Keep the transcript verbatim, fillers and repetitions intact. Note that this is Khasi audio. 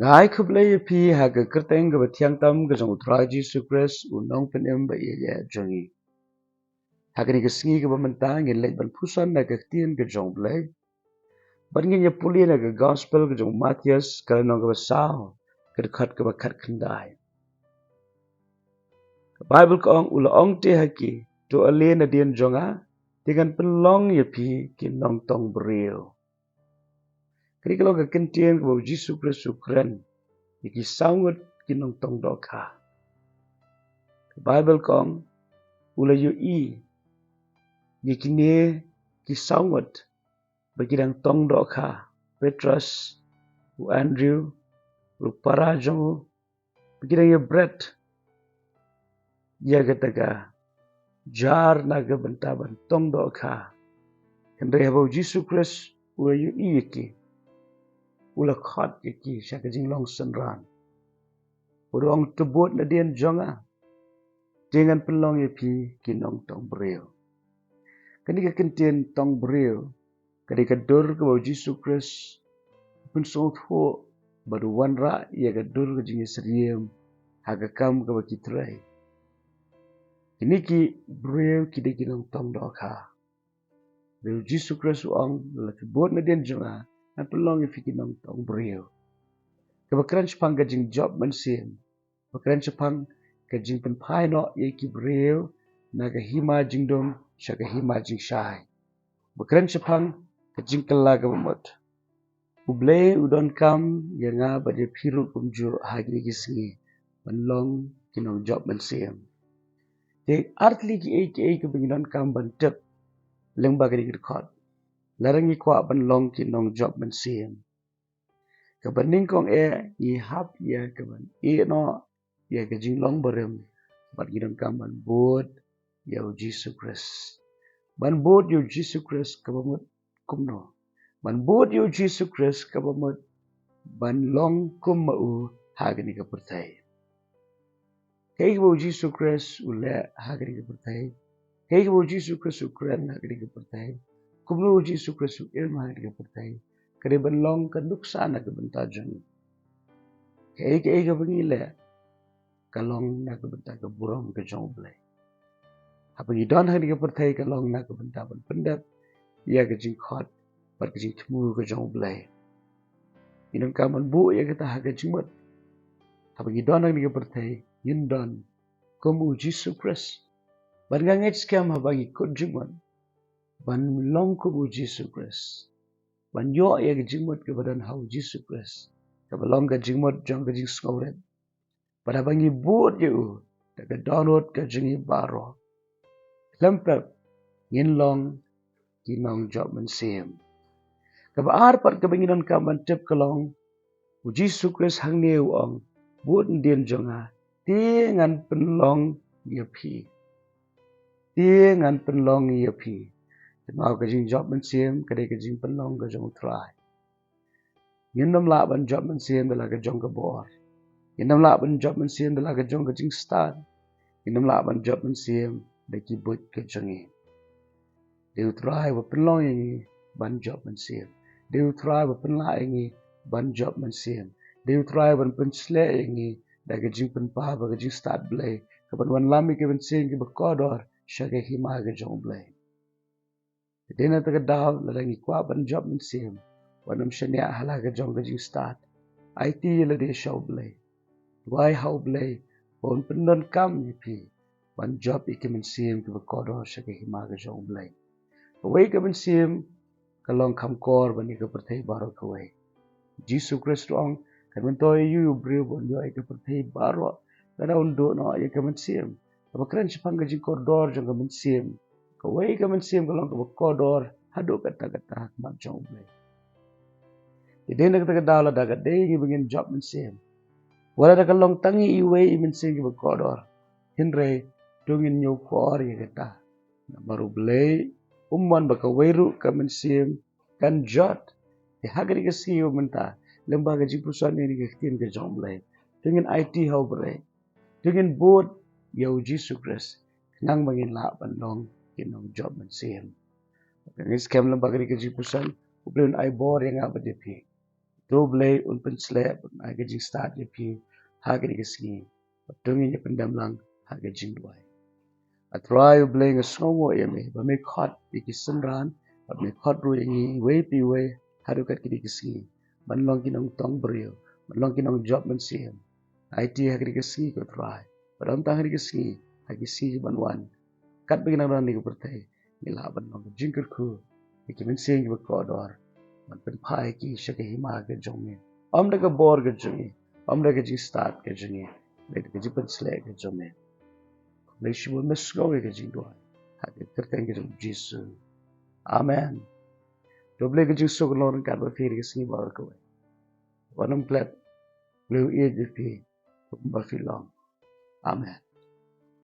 Ai khublei ïa phi ha ka kyrteng kaba thiang tam ka jong U Trai Jisu Khrist, U Nongpynim ba ïeit jong ngi. Ha kane ka sngi kaba mynta ngin leit ban pule na ka ktien ka jong U Blei. Bad ngin ïa pule na ka gospel ka jong u Mathaios, ka lynnong kaba saw, ka dkhot kaba khatkhyndai. Ka Baibl ka ong, u la ong te ha ki, to ale nadien jong nga, te ngan pynlong ïa phi ki nongtong briew. Kane ka long ka kyntien kaba U Jisu Khrist u kren ïa ki saw ngut ki nongtong dohkha. Ka Baibl ka ong, u la ïohi ïa kine ki saw ngut ba ki dang tong dohkha, Petros, u Andrew, u para jong u, ba ki dang ïa bret ïa kata ka jar na ka bynta ban tong dohkha. Hynrei haba U Jisu Khrist u la ïohi ïa ki, u la khot ïa ki sha ka jinglong synran. U ong, to bud nadien jong nga, te ngan pynlong ïa phi ki nongtong briew. Kane ka kyntien tong briew ka dei ka dur kaba U Jisu Khrist u pynsngewthuh bad u wanrah ïa ka dur ka jingïasyriem ha ka kam kaba ki trei. Kine ki briew ki dei ki nongtong dohkha. Hynrei U Jisu Khrist u ong, la phi bud nadien jong nga, ngan pynlong ïa phi ki nongtong briew. Kaba kren shaphang ka jingjop mynsiem. Ba kren shaphang ka jingpynphai noh ïa ki briew na ka hima jingdum sha ka hima jingshai. Ba kren shaphang ka jingkylla kaba mut. U Blei u donkam ïa nga bad ïa phi ruh kumjuh ha kine ki sngi ban long ki nongjop mynsiem. Te ar tylli kiei kiei kiba ngi donkam ban tip lyngba kane ka dkhot lada ngi kwah ban long ki nongjop mynsiem. Kaba nyngkong eh, ngi hap ïa kaban ïehnoh ïa ka jinglong barim bad ngi donkam ban bud ïa U Jisu Khrist. Ban bud ïa U Jisu Khrist kaba mut kumno? Ban bud ïa U Jisu Khrist kaba mut ban long kum ma u ha kane ka pyrthei. Kaei kaba U Jisu Khrist u leh ha kane ka pyrthei? Kaei kaba U Jisu Khrist u kren ha kane ka pyrthei? Kumno U Jisu Khrist u im ha kane ka pyrthei? Ka dei ban long ka nuksa na ka bynta jong ngi. Kaei kaei kaba ngi leh ka long na ka bynta ka burom ka jong U Blei. Haba ngi don ha kane ka pyrthei ka long na ka bynta ban pyndep ïa ka jingkhot bad ka jingthmu ka jong U Blei. Ngi donkam ban buh ïa kata ha ka jingmut. Haba ngi don ha kane ka pyrthei ngin don kum U Jisu Khrist. Bad nga ngeit skhem haba ngi kut jingmut ban long kum U Jisu Khrist, ban ïoh ïa ka jingmut kaba don ha U Jisu Khrist, kaba long ka jingmut jong ka jingsngewrit. Bad haba ngi bud ïa u da ka dohnud ka jong ngi baroh, khlem pep ngin long ki nongjop mynsiem. Kaba ar pat kaba ngi donkam ban tip ka long, U Jisu Khrist hangne u ong, bud nadien jong nga, te ngan pynlong ïa phi. Te ngan pynlong ïa phi. Te ma ka jingjop mynsiem ka dei ka jingpynlong ka jong U Trai. Ngin ym lah ban jop mynsiem da la ka jong ka bor. Ngin ym lah ban jop mynsiem da la ka jong ka jingstad. Ngin ym lah ban jop mynsiem da ki buit ka jong ngi. Dei U Trai uba pynlong ïa ngi ban jop mynsiem. Dei U Trai uba pynlah ïa ngi ban jop mynsiem. Dei U Trai uban pynshlei ïa ngi da ka jingpynpaw bad ka jingstad Blei, kaban wanlam ïa ki mynsiem kiba kordor sha ka hima ka jong U Blei. Te dei na kata ka daw lada ngi kwah ban jop mynsiem, wat nym shaniah ha la ka jong ka jingstad. Aiti ïa lade sha U Blei. Duwai ha U Blei ba un pyndonkam ïa phi ban jop ïa ki mynsiem kiba kordor sha ka hima ka jong U Blei. Kawei ka mynsiem ka long kham kor ban ïa ka pyrthei baroh kawei. Jisu Khrist u ong, kan myntoi ïa u briew ba un ïoh ïa ka pyrthei baroh lada un duh noh ïa ka mynsiem. Kaba kren shaphang ka jingkordor jong ka mynsiem. Kawei ka mynsiem ka long kaba kordor haduh katta katta ha khmat jong U Blei. Te dei na kata ka daw lada ka dei ngi ba ngin jop mynsiem, wat lada ka long tang ïa iwei i mynsiem kiba kordor, hynrei to ngin ñiew por ïa kata. Namar U Blei um mon ba kawei ruh ka mynsiem kan jot. Te ha kane ka sngi ba mynta, lyngba ka jingpuson ïa kane ka ktien ka jong U Blei, to ngin aiti ha U Blei, to ngin bud ïa U Jisu Khrist, khnang ba ngin lah ban long ki nongjop mynsiem. Nga ngeit skhem lyngba kane ka jingpuson U Blei un ai bor ïa nga bad ïa phi. To Blei un pynsleh, un ai ka jingstad ïa phi ha kane ka sngi. Bad to ngin ïa pyndem lang ha ka jingduwai. A Trai U Blei, nga sngewnguh ïa me ba me khot ïa ki synran, ba me khot ruh ïa ngi iwei pa iwei haduh kat kine ki sngi, ban long ki nongtong briew, ban long ki nongjop mynsiem. Aiti ha kine ki sngi, ko Trai, bad ym tang ha kine ki sngi, ha ki sngi ban wan, katba ngi nang don ha kane ka pyrthei, ngi lah ban long ka jingkyrkhu ïa ki mynsiem kiba kordor, ban pynphai ki sha ka hima ka jong me, ym da ka bor ka jong ngi, ym da ka jingstad ka jong ngi, hynrei da ka jingpynsleh ka jong me. Khublei shibun, me sngew ïa ka jingduwai ha ka kyrteng ka jong U Jisu. Amen. To Blei ka jingsuk un long ryngkat bad phi ha kane ka sngi baroh kawei. Wat nym klet. Blei un ïeit ïa phi kumba phi long. Amen.